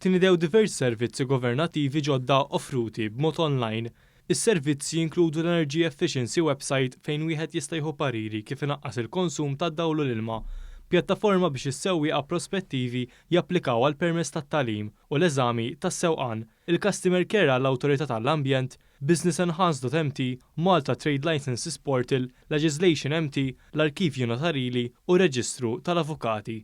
Tnidew diversi servizzi governattivi ġodda offruti b'mod online. Is-servizzi jinkludu l-Energy Efficiency website fejn wieħed jista' jieħu pariri kif inaqqas il-konsum tad-dawl u l-ilma, pjattaforma biex is-sewwieqa prospettivi japplikaw għall-permess tat-tagħlim u l-eżami tas-sewqan, il-Customer Care għall-Awtorità tal-Ambjent, BusinessEnhanced.mt, Malta Trade Licences Portal, Legislation MT, l-Arkivju Notarili u r-Reġistru tal-Avukati.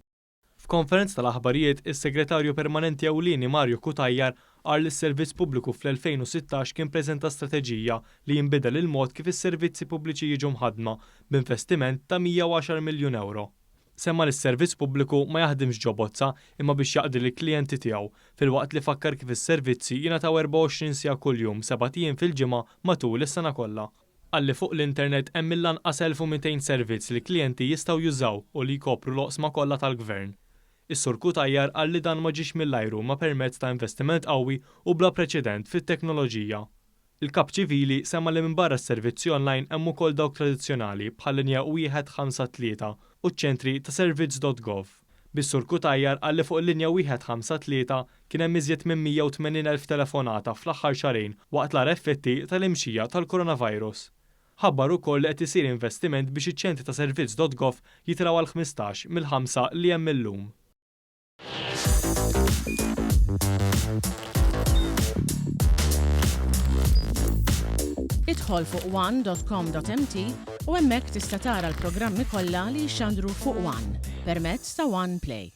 F'konferenza tal-aħbarijiet, is-Segretarju Permanenti Ewlieni Mario Cutajar qal li s-Servizz Pubbliku fl-2016 kien preżenta strateġija li jinbidel il-mod kif is-servizzi pubbliċi jiġu mħaddma b'investiment ta' 110 miljun ewro. Semma li s-Servizz Pubbliku ma jaħdimx ġo bozza imma biex jaqdi lill-klijenti tiegħu, filwaqt li fakkar kif is-servizzi jingħataw 24 siegħa kuljum sebat ijiem fil-ġimgħa matul is-sena kollha. Qal li fuq l-internet hemm mill-anqas 1,200 servizz li klijenti jistgħu jużaw u li jkopru l-oqsma kollha tal-Gvern. Is-Sur Cutajar qal li dan ma ġiex mill-ajru imma permezz ta' investiment qawwi u bla preċedent fit-teknoloġija. Il-Kap Ċivili semma li minbarra s-servizzi online hemm ukoll dawk tradizzjonali bħal-linja 153 u ċ-ċentri ta' servizz.gov. Bis-Sur Cutajar qal li fuq il-linja 153 kien hemm iżjed minn 180,000 telefonata fl-aħħar xahrejn waqt l-agħar effetti tal-imxija tal-coronavirus. Ħabbar ukoll li qed isir investiment biex iċ-ċentri ta' servizz.gov jitilgħu għal 15 mill-ħamsa li hemm illum. Idħol fuq one.com.mt u hemmhekk tista' tara l-programmi kollha li jixxandru fuq One permezz ta' One Play.